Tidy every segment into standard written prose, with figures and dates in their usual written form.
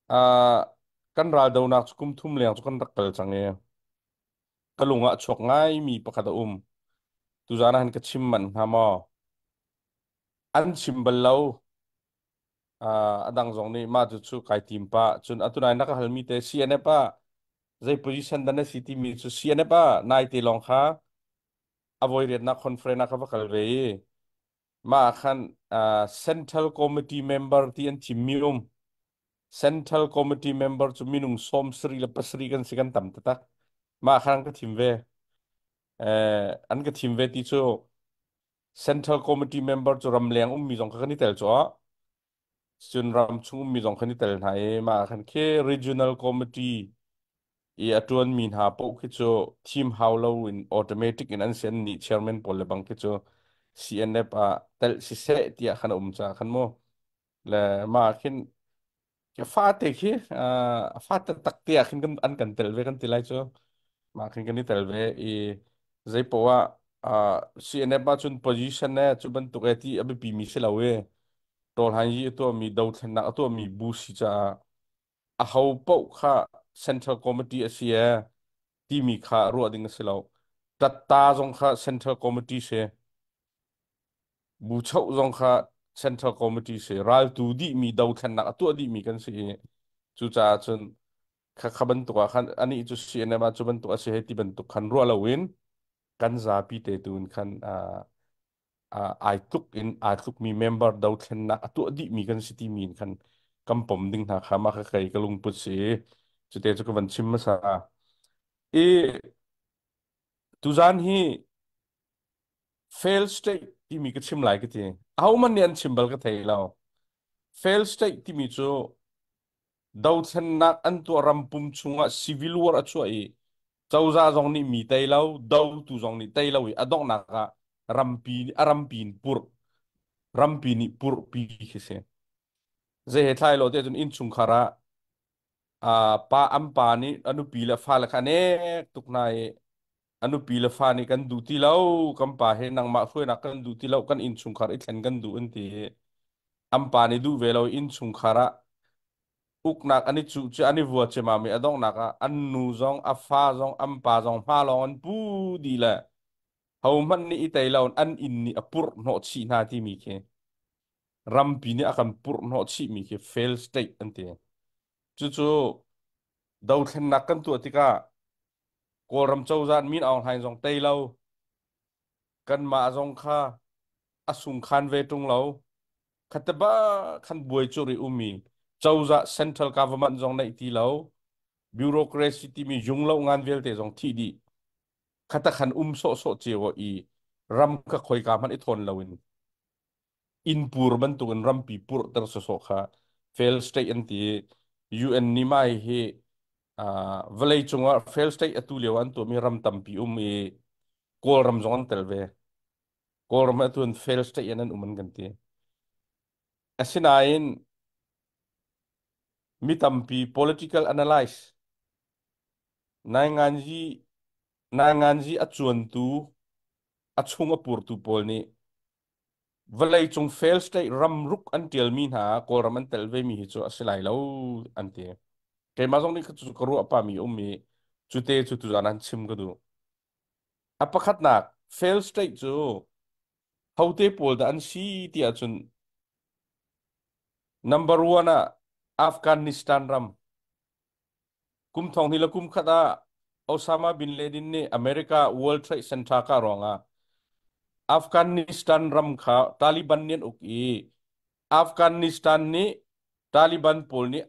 Kan raldonak cu kum thum leng cu kan rak kal cang i ka lung ah a chuak ngaimi pakhat a um. Tuzaan ah hin ka chim manh hnga maw? An chim bal lo. A dang zong nih mah cu kai tim pah. Cun atu nai na ka halmi te CNF ah zei position dah na si timi cu CNF ah nai te lawng kha a voi riatnak conference ah ka va kal ve i mah ah khan Central Committee member ti an thimmi um. Central Committee member cu minung 77 kan si, kan tam taktak. Mah khan ka thim ve. An ka thim ve ti cu Central Committee member cu ramleng ummi zong kha kan i tel cu cun ram chung ummi zong kan i tel hna i mah khan khi Regional Committee i a ṭuanmi hna paoh khi cu thim hau lo in automatic in an si, an nih chairman pawl le bang khi cu CNF ah telh siseh tiah khan a um caah khan mu le mah khin fate khi fate tak te ah khin kan an kan tel ve kan ti lai cu mah khin kan i tel ve i zei poah ah CNF ah cun position ne cu bantuk e ti a biapi mi si lo i tawlhan yi a tuahmi dothlennak a tuahmi bu si caah a ho paoh kha Central Committee a si e timi kha ruah ding a si lo. Tatta zong kha Central Committee si, Buchoh zong kha Central Committee si, raltu dihmi dothlennak a tuah dihmi kan si i cucaah cun kha kha bantuk ah khan anih cu CNM ah cu bantuk a si hei ti bantuk khan ruah loin kan zapi te tu in khan ai tluk in aa tlukmi member dothlennak a tuah dihmi kan si timi in khan kan pom ding hna kha mah kha kei ka lungput si. Cute cu ka van chim hmasa i tuzan hi fail state timi ka chim lai ka ti. Ahohmanh nih an chim bal ka thei lo. Fail state timi cu dothlennak an tuah, ram pum chungah civil war a chuah i cozah zong nih mi tei lo, dotu zong nih tei lo i a donghnak ah rampi a rampi in purh, rampi nih purhpi khi si. Zei he thlai lo te cun innchungkhar ah pa an pa nih a nupi le fale kha nek tuk hna i a nupi le fa nih kan duh ti lo, kan pa he nangmah hruainak kan duh ti lo, kan innchungkhar i thlen kan duh an ti. An pa nih duh ve lo, innchungkhar ah uknak an i cuh cu an i vua ciamam i a donghnak ah an nu zong a fa zong an pa zong hma lawng an pu dih le hohmanh nih i tei lo an inn nih a purh hnawh chih hna timi khi, rampi nih a kan purh hnawh chihmi khi fail state an ti. Cucu dothlennak kan tuah tikah Kawlram cozah Min Aung Hlaing zong tei lo, kanmah zong kha a sungkhan ve ṭung lo, khataba khan buai cur i ummi cozah central government zong neih ti lo, bureaucracy timi jung lo ngan vialte zong thih dih, khata khan um sawhsawh cio i ram kha khoika hmanh i thawn loin innpur bantukin rampi purhter sawsawh kha fail state an ti. UN nih mai hi vawlei cungah fail state atu lio an tuahmi ram tampi um i Kawlram zong an tel ve. Kawlram atu an fail state in an um an kan ti. Asinain mi tampi political analyze nainganzi nainganzi a cuantu a chung a purtu pawl nih vawleicung fail state ram ruk an tialmi hna Kawlram an tel vemi hi cu a si lai lo an ti. Keimah zong nih cu ka ruah pami um i cute cu tuzan an chim ka duh. A pakhatnak fail state cu hote pawl dah an si ti ahcun number one ah Afghanistan ram. Kum thong hnih le kum khat ah Osama bin Laden nih America World Trade Center kah ruangah Afghanistan ram kha Taliban nih an uk i Afghanistan nih Taliban pawl nih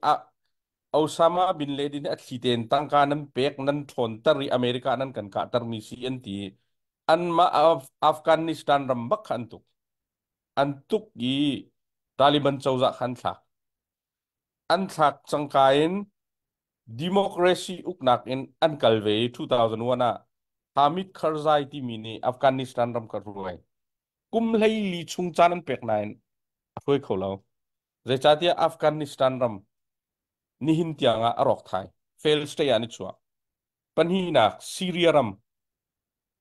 Osama bin Laden a thli tein tangka nan pek, nan ṭhawnter i America nan kan kahtermi si an ti. Anmah Afghanistan ram bak kha an tuk. An tuk i Taliban cozah kha an thlak. An thlak cangka in democracy uknak in an kal ve i 2001 ah Hamid Karzai timi nih Afghanistan ram kha hruai. Kum 14 chung caan an pek nain a hruai kho lo. Zeicahtiah Afghanistan ram nihin tiang ah a rawk thai. Fail state ah an i chuah. Pahnihnak Syria ram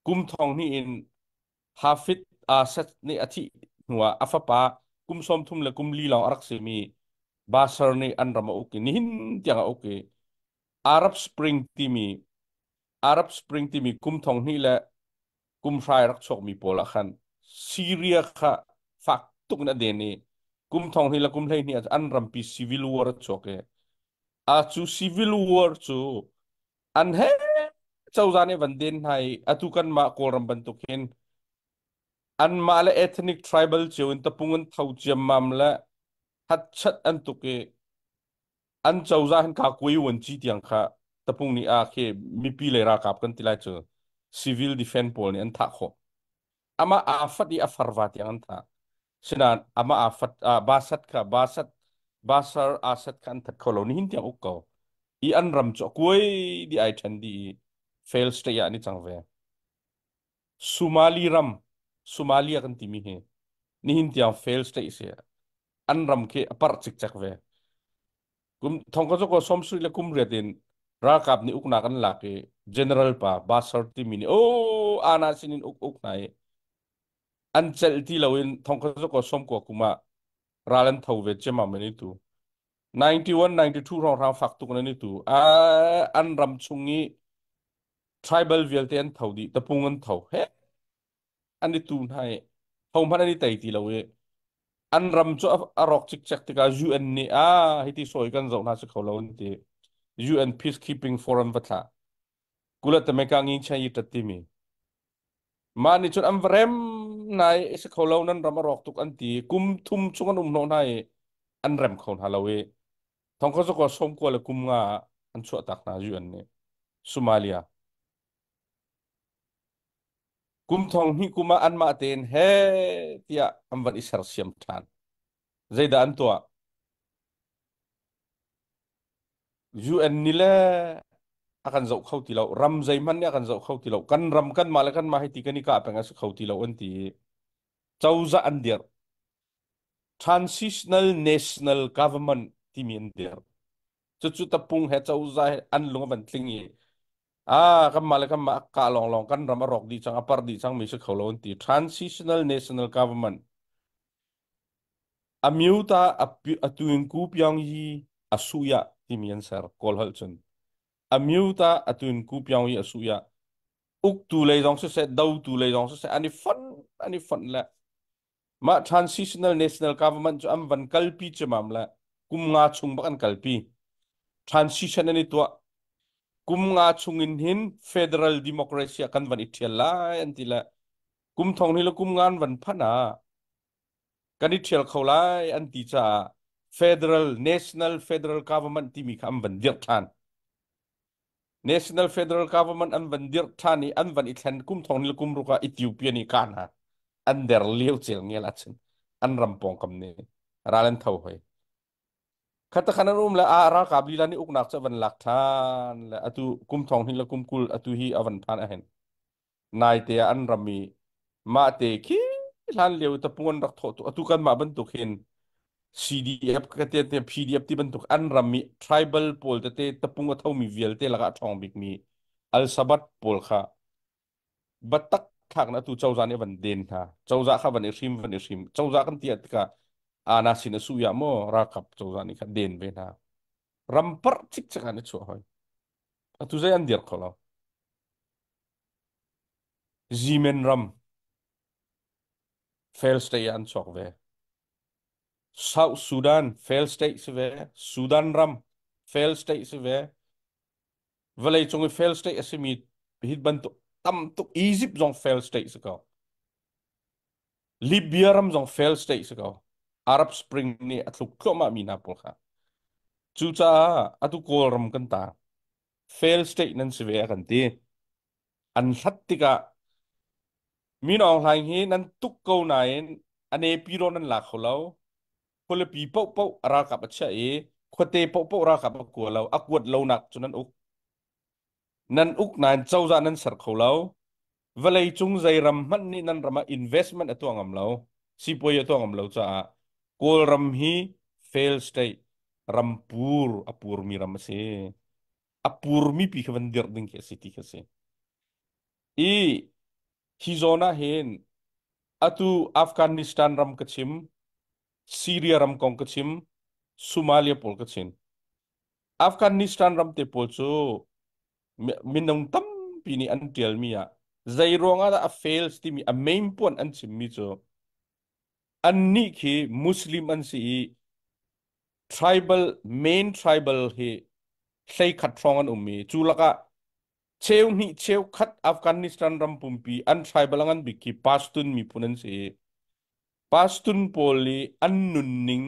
kum thong hnih in Hafid Assad nih a thih hnuah a fapa kum 34 le kum li lawng a rak simi Bashar nih an ram a uk i nihin tiang a uk i Arab Spring timi Arab Spring timi kum thong hnih le kum hrai rak chuakmi pawl ah khan Syria kha fak tuk in a den i kum thong hnih le kum 12 ah an rampi civil war a chuak i a cu civil war cu an he cozah nih van den hna i atu kanmah Kawlram bantuk hin anmah le ethnic tribal cio in tapung an tho ciammam le hatchat an tuk i an cozah hin ka kuai wan ci tiang kha tapung nih a khi mipi le ralkap kan ti lai cu civil defense pawl nih an thah khawh. Amah aa fat i a farva tiang an thah. Sinain amah aa fat Basat kha Basat Basar Asad kha an that kho lo. Nihin tiang uk ko i an ram cu a kuai di ai ṭhen di i fail state ah an i cang ve. Somali ram, Somalia kan timi hi nihin tiang fail state si. An ram khi a parh cikcek ve. Kum thong ka ko 70 le kum riat in ralkap nih uknak an lak i general pa Basar timi nih o ana sinin uk uk hna i an celh ti loin thong ka ko 90 kum ah ral an tho ve ciammam an i tu. 91 92 hrawng hrang fak tuk nan i tu. An ram chung i tribal vialte an tho dih, tapung an tho he an i tu hna i ho hmanh an i tei ti lo i an ram cu a rawk cikcek tikah UN nih a hiti sawi kan zoh hna si kho lo an ti. UN Peacekeeping Forum va thlah kula tameka ngi chan yi tat timi mah nih cun an va rem nai si kho lo, nan ram a rawk tuk an ti. Kum thum chung an um hnawh hna i an rem kho hna lo i thong kho ko 90 le kum nga an chuah tak hna UN nih Somalia. Kum thong hnih kum ah anmah tein he tiah an van i sersiam ṭhan. Zeidah an tuah? UN nih le a kan zoh kho ti lo, ram zeihmanh nih a kan zoh kho ti lo, kan ram kanmah le kanmah hei ti kan i kah peng a si kho ti lo an ti i cozah an dirh. Transitional National Government timi an dirh. Cucu tapung he cozah he an lung a van tling i a kanmah le kanmah a kah lawnglawng kan ram a rawk dih cang, a par dih cang mi si kho lo an ti. Transitional National Government Amyuta atuin ku pyong yi asuya timi an ser. Kawl holh cun Amyuta atuin ku pyong yi asuya uktu lei zong siseh, dotu lei zong siseh, an i fonh an i fonh le mah Transitional National Government cu an van kalpi cimam le kum nga chung bak an kalpi. Transition an i tuah kum nga chung in hin federal democracy ah kan van i ṭhial lai an ti le kum thong ni le kum nga an van phanh ah kan i ṭhial kho lai an ti caah federal national federal government timi kha an van dirh ṭhan. National Federal Government an van dirh ṭhan i an van i thlen kum thong ni le kum ruk ah Ethiopia nih ka hna an der lio cel ngel ahcun an ram pawngkam nih ral an tho hoi. Khata khan an um le a ralkap lila nih uknak cu a van lak ṭhan le atu kum thong hnih le kum 20 atu hi a van phan ahin. Naite ah an ram i mah te khi hlan lio tapung an rak thawh tu atu kan mah bantuk hin CDF ka te te PDF ti bantuk an ram i tribal pawl tete tapung a thomi vialte lakah a ṭhawng bikmi Al Sabat pawl kha batak thlak na atu cozah nih van den hna. Cozah kha van i hrim van i hrim cozah kan ti tikah ana sin a su ya maw ralkap cozah nih kha den ve hna. Ram parh cikcek an i chuah hoi. Atu zei an dir kho lo. Yemen ram fail state ah an chuak ve. South Sudan fail state si ve. Sudan ram fail state si ve. Vawlei cung i fail state a simi hi bantuk tam tuk. Egypt zong fail state si ko. Libya ram zong fail state si ko. Arab Spring nih a thluk thluahmah mi hna pawl kha. Cucaah atu Kawlram kan ta fail state nan si ve a kan ti. An hlat tikah Min Aung Hlaing hi nan tuk ko nain a nepi rawn nan la kho lo. Khualipi paohpaoh a ralkap a chiah i khuate paohpaoh ralkap a kua lo. A kuat lonak cu nan uk. Nan uk nain cozah nan ser kho lo. Vawlei cung zei ram hmanh nih nan ram ah investment a tuah ngam lo. Sipuai a tuah ngam lo caah Kawlram hi fail state, ram pur a purmi ram a si. A purmi pi kha van dirh ding khi a si ti khi a si. I hi zawn ah hin atu Afghanistan ram ka chim, Syria ram kong ka chim, Somalia pawl ka chin. Afghanistan ram te pawl cu minung tampi nih an tialmi ah zei ruangah dah a fails timi a main puan an chimmi cu annih khi Muslim an si i tribal main tribal hi 13 hrawng an um i cu lakah cheu hnih cheu khat Afghanistan ram pumpi an tribal a ngan bik khi Pashtun miphun an si i Pashtun pawl i an nunning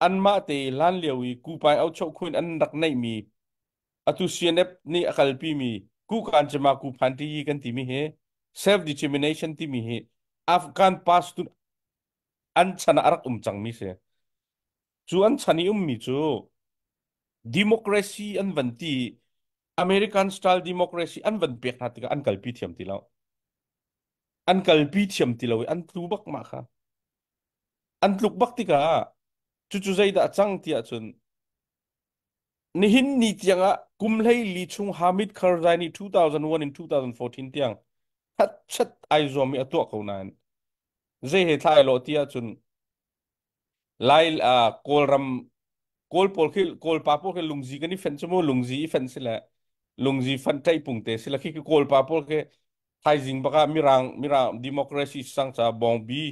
anmah te hlan lio i kupai auchoh khuin an rak neihmi atu CNF nih a kalpimi kukan cema kuphan ti kan timi hi self determination timi hi Afghan Pashtun an chan ah a rak um cangmi si. Cu an chan i ummi cu democracy an van ti, American style democracy an van pek hna tikah an kalpi thiam ti lo. An kalpi thiam ti lo i an tlu bak mah kha. An tluk bak tikah cucu zeidah a cang ti ahcun nihin ni tiangah kum 14 chung Hamid Karzai nih 2001 in 2014 tiang khat ai zuam i a tuah ko nain zei he thla ai lawh ti ahcun Lai Kawlram Kawl pawl khi Kawl pa pawl khi lungzi kan i fenh cu mu, lungzi i fenh si le lungzi fanh ṭaih pung te si le khi Kawl pa pawl khi thaizing bak ah mirang mirang democracy sang ca bawngbi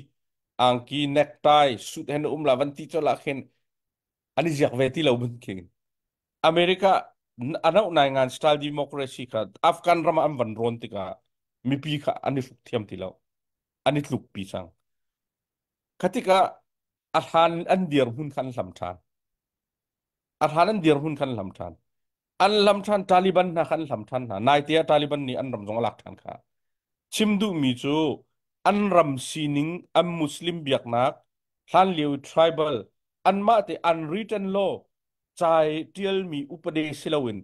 angki necktie suit hen um la van ti chol ah khin an i ziak ve ti lo bun khi America anau nai ngan style democracy kha Afghan ram ah an van rawn tikah mipi kha an i hruk thiam ti lo, an i tluk pi cang. Kha tikah a hlan an dirhmun kha an hlam ṭhan. A hlan an dirhmun kha an hlam ṭhan. An hlam ṭhan, Taliban hna kha an hlam ṭhan hna. Naite ah Taliban nih an ram zong a lak ṭhan kha. Chim duhmi cu an ram sining, an Muslim biaknak, hlanlio tribal, anmah te unwritten law, cai ṭialmi upade si loin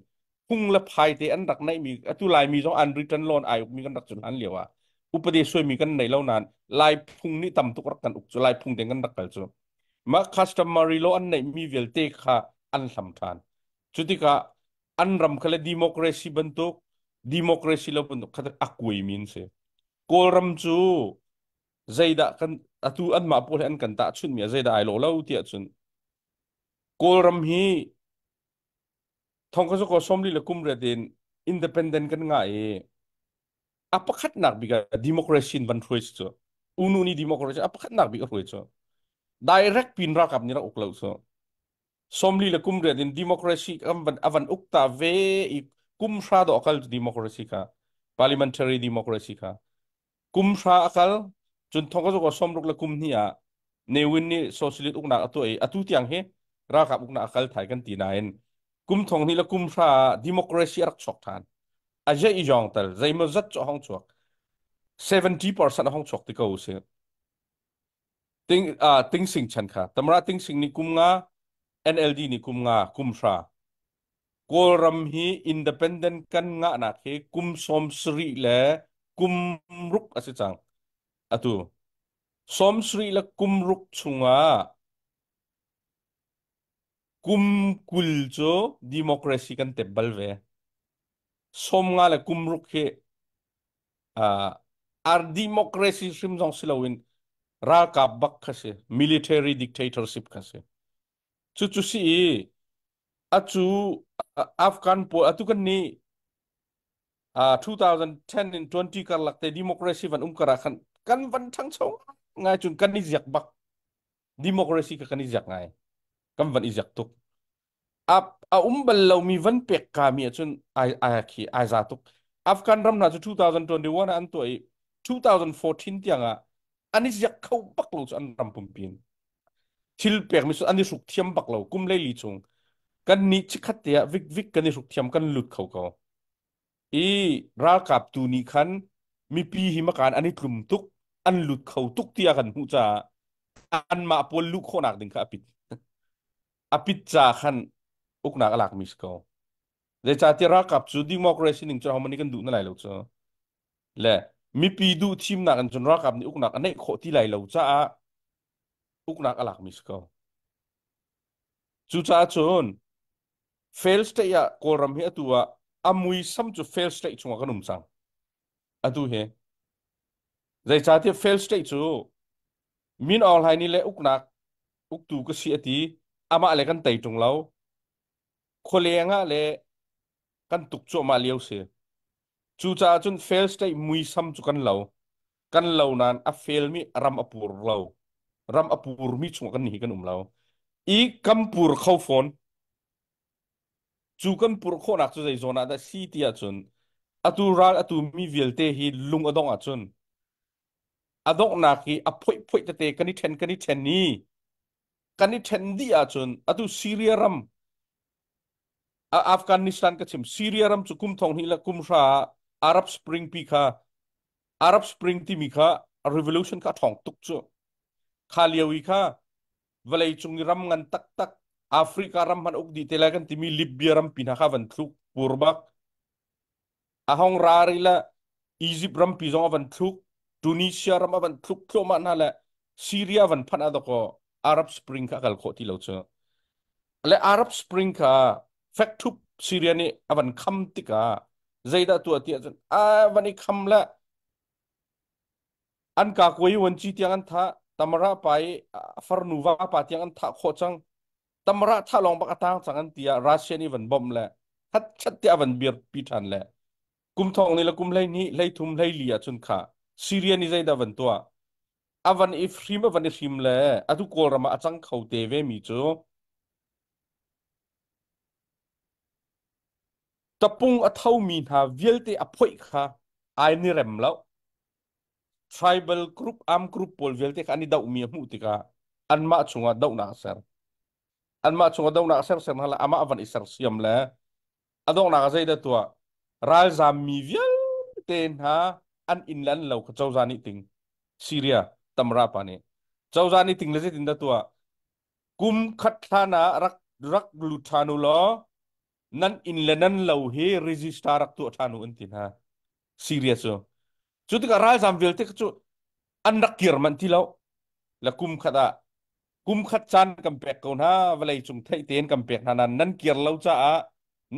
phung le phai te an rak neihmi, atu Laimi zong unwritten law ai ukmi kan rak cun hlan lio ah upade suaimi kan nei lo nain Lai phung nih tam tuk rak kan uk cu, Lai phung te kan rak kal cu mah customary law an neihmi vialte kha an hlam ṭhan. Cu tikah an ram kha le democracy bantuk democracy lo bantuk kha a kuaimi an si. Kawlram cu zeidah kan atu anmah pawl he an kan tahchunhmi ah zeidah ai lawh lo tiah cun Kawlram hi thong ka ko 40 le kum riat in independent kan ngah i a pakhatnak bik ah democracy in van hruai cu unu ni democracy a pakhatnak bik a hruai cu direct pin ralkap nih rak uk lo cu 40 le kum riat in democracy kan van avan uk ta ve i kum hra do akal democracy kha, parliamentary democracy kha kum hra akal cun thong ka ko 60 le kum hnih ah Ne Win nih socialist uknak a tuah i atu tiang hi ralkap uknak a kal thai kan ti nain kum thong hnih le kum hra ah democracy a rak chuak than. A je i jong tal zeimaw zat cu a hong chuak, 70% a hong chuak ti ko si. Ting ting sing chan kha tamra ting sing ni kum nga, NLD ni kum nga, kum hra Kawlram hi independent kan ngahnak hi kum 70 le kum ruk a si cang. Atu 70 le kum ruk chungah kum 20 cu democracy kan tep bal ve. 50 le kum ruk hi ar democracy hrim zong si loin ralkap bak kha si, military dictatorship kha si. Cucu si i acu Afghan pawl atu kan nih 2010 in 20 karlak te democracy van um kara khan kan van ṭhangcho ngai cun kan i ziak bak, democracy ka kan i ziak ngai, kan van i ziak tuk. A a um bal lomi van pek ka mi ahcun ai ai khi ai za tuk. Afghan ram hna cu 2021 ah an tuah i 2014 tiang ah an i ziak kho bak lo cu an ram pumpi in thil pek mi cu an i hruk thiam bak lo kum 14 chung. Kan nih chikkhat te ah vik vik kan i hruk thiam, kan lut kho ko i ralkap tu nih khan mipi hi makan an i tlum tuk, an lut kho tuk tiah kan hmuh caah anmah pawl luh khawhnak ding kha a pit a pit ca khan uknak a lakmi si ko. Zeicahtiah ralkap cu democracy ning cun hohmanh nih kan duh na lai lo cu le mipi duh thimnak in cun ralkap nih uknak a neih khawh ti lai lo caah uknak a lakmi si ko. Cucaah cun fail state ah Kawlram hi atu ah a muisam cu fail state chungah kan um cang atu hi. Zeicahtiah fail state cu Min Aung Hlaing nih le uknak uktu ka si a ti. Amah le kan tei ṭung lo. Khualeng ah le kan tuk cuahmah lio si. Cucaah cun fail state muisam cu kan lo. Kan lo nain a failmi ram a pur lo. Ram a purmi chungah kan nih hi kan um lo. I kan pur kho fawn. Cu kan pur khawhnak cu zei zawn ah dah si ti ahcun atu ral atu mi vialte hi lung a dongh ahcun a donghnak i a phoih phoih tete kan i ṭhen i kan i ṭhen dih ahcun atu Syria ram, Afghanistan ka chim, Syria ram cu kum thong hnih le kum hra ah Arab Spring pi kha, Arab Spring timi kha revolution kha a ṭhawng tuk cu. Kha lio i kha vawlei cung i ram ngan taktak, Africa ram hmanh uk dih te lai kan timi Libya ram pi hna kha van thluk pur bak. A hong ra rih le Egypt rampi zong a van thluk, Tunisia ram a van thluk thluahmah hna le Syria van phanh ah dawkaw Arab Spring kha a kal khawh ti lo cu. Le Arab Spring kha fek thup Syria nih a van kham tikah zeidah tuah ti ahcun a van i kham le an kakuai wanci tiang an thah, Tamara pa i a farnu va pa tiang an thah khawh cang. Tamara thah lawng bak a tang cang an ti ah Russia nih van bawmh le hat chat tiah van bir pi ṭhan le kum thong ni le kum 12 13 14 ahcun kha Syria nih zeidah van tuah, a van i hrim, a van i hrim le atu Kawlram ah a cang kho te ve mi cu tapung a thomi hna vialte a phoih kha ai ni rem lo. Tribal group, arm group pawl vialte kha an i dohmi a hmuh tikah anmah chungah dohnak a ser, anmah chungah dohnak a ser ser hna le amah van i sersiam le a donghnak ah zeidah tuah, ralzam mi vialte hna an inn le an lo kha cozah nih ting, Syria Tamra pa nih cozah nih ting le zeitin dah tuah, kum khat hlan ah rak rak lut ṭhan u law nan inn le nan lo hi register rak tuah ṭhan u an ti hna. Syria cu cu tikah ralzam vialte cu an rak kir manh ti lo le kum khat ah kum khat caan kan pek ko hna, vawlei cung theih tein kan pek hna nan nan kir lo caah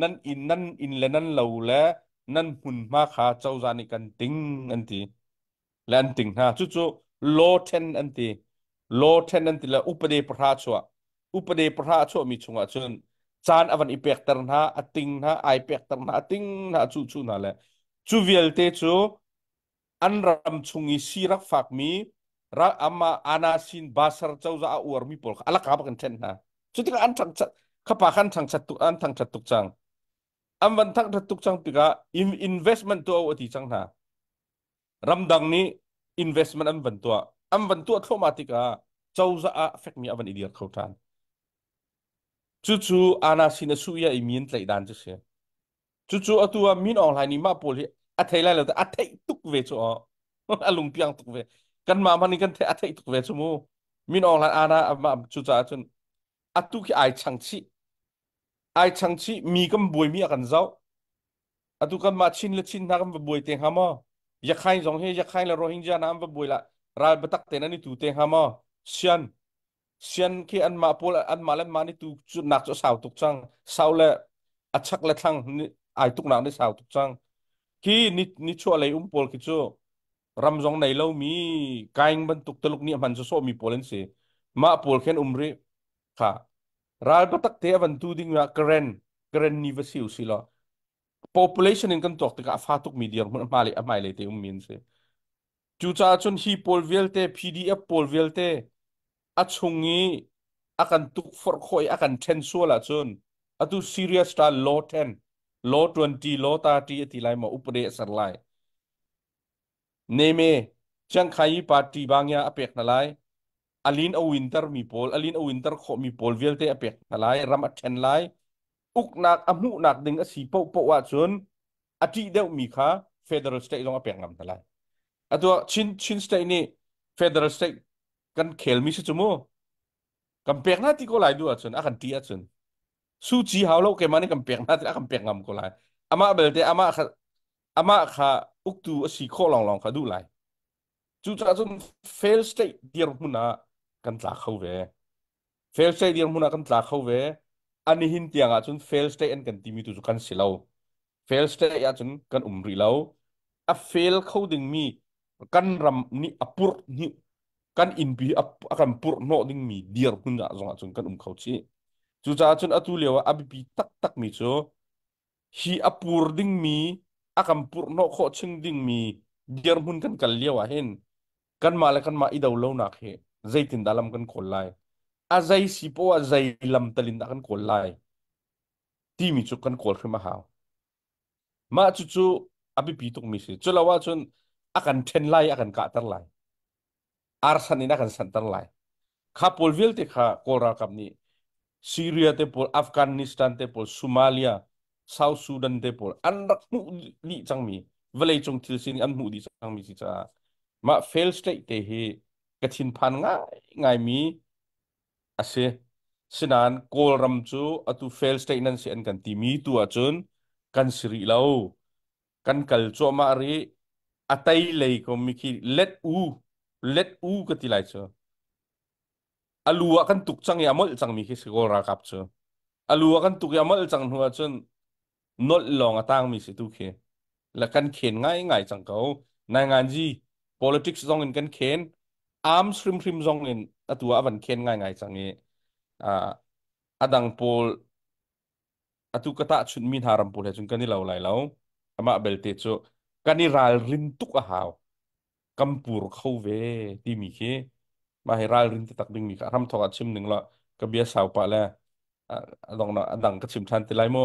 nan inn, nan inn le nan lo le nan hmunhma kha cozah nih kan ting an ti le an ting hna. Cucu law then an ti, law then an ti le upade pahra chuah, upade pahra a chuahmi chungah cun caan a van i pekter hna, a ting hna, ai pekter hna, a ting hna, a cuh cuh hna le cu vialte cu an ram chung i si rak fakmi ral ama anasin basar cozah a uarmi pawl kha alaka bak in then hna. Cu tikah an thangchat khapa khan thangchat tuk, an thangthat tuk cang, an van thangthat tuk cang tikah investment tuah u a ti cang hna. Ramdang nih investment an van tuah, an van tuah thluahmah tikah cozah ah fekmi a van i dir kho ṭhan. Cucu ana sin a su i mi an tlaih dan cu si. Cucu atu ah Min Aung Hlaing nih mah pawl hi a thei lai lo, a theih tuk ve cu aw, a lungpiang tuk ve. Kanmah hmanh in kan theih, a theih tuk ve cu mu. Min Aung Hlaing ana mah cucaah cun atu khi ai chang chih, ai chang chih mi kan buaimi a kan zoh. Atu kanmah Chin le Chin hna kan va buai te hnga maw? Yakhain zong hi Yakhain le Rohingya hna an va buai la ral biatak tein an i tu te hnga maw? Sian sian khi anmah pawl anmah le anmah ni tu nak cu a sau tuk cang. Sau le a chak le thlang ai tuknak ni sau tuk cang. Khi ni ni chuah lei um pawl khi cu ram zong nei lomi kaing bantuk Tuluk nih a hman sawsawh mi pawl an si. Mah pawl khin um rih kha ral biatak te a van tu ding ah Karen Karen ni va si u si law population in kan tuak tikah a fa tukmi dirhmun a hmailei a hmailei te ummi an si. Cucaah cun hi pawl vialte PDF pawl vialte a chung i a kan tukforh khawh i a kan ṭhen sual ahcun atu Syria style law 10, law 20, law 30 a ti lai maw, upade a ser lai. Neme Chiangkhai party bangya a pek hna lai. Alin a winter mi pawl, alin a winter khawh mi pawl vialte a pek hna lai, ram a ṭhen lai. Uknak a hmuhnak ding a si paohpaoh ahcun a ṭih deuhmi kha federal state zong a pek ngam hna lai. Atu Chin Chin state nih federal state kan khelmi si cu mu. Kan pek hna ti ko lai duh ahcun, a kan ṭih ahcun. Suci hau lo, keimah nih kan pek hna ti a kan pek ngam ko lai. Amah belte amah kha, amah kha uktu a si khawh lawnglawng kha duh lai. Cucaah cun fail state dirhmun ah kan tla kho ve. Fail state dirhmun ah kan tla kho ve. Anihin tiang ah cun fail state an kan timi tu cu kan si lo. Fail state ah cun kan um rih lo. A fail kho dingmi kan ram nih a purh ni kan innpi a kan purh hnawh dingmi dirhmun ah zong ah cun kan um kho chih. Cucaah cun atu lio ah a biapi taktakmi cu hi a pur dingmi a kan purhnawh khawh ching dingmi dirhmun kan kal lio ah hin kanmah le kanmah i do lonak hi zeitindah lam kan kawl lai, a zei si poah zei lam talin dah kan kawl lai timi cu kan kawl hrim a hau. Mah cucu a biapi tukmi si. Cu lo ahcun a kan ṭhen lai, a kan kahter lai, arsan in a kan santer lai. Kha pawl vialte kha Kawl ralkap nih Syria te pawl, Afghanistan te pawl, Somalia, South Sudan te pawl an rak hmuh dih cangmi, vawleicung thil sining an hmuh dih cangmi si caah mah fail state te hi ka thinphan ngaingaimi a si. Sinain Kawlram cu atu fail state nan si an kan timi tu ahcun kan si rih lo. Kan kal cuahmah rih. A tei lei ko mi khi let u, let u ka ti lai cu. A lu ah kan tuk cang i a molh cangmi khi si Kawl ralkap cu. A lu ah kan tuk i a molh cang hnu ahcun nolh lawng a tangmi si tu khi. La kan khen ngaingai cang ko. Nainganzi politics zong in kan khen. Arms hrimhrim zong in atu ah a van khen ngaingai cang i a dang pawl atu ka tahchunhmi hna ram pawl he cun kan i lo lai lo. Amah belte cu kan i ralrin tuk a hau. Kan pur kho ve timi khi mah hi ralrin taktak dingmi kha hramthawk ah chim ning law ka bia sau pah le a dong a dang ka chim ṭhan te lai mu.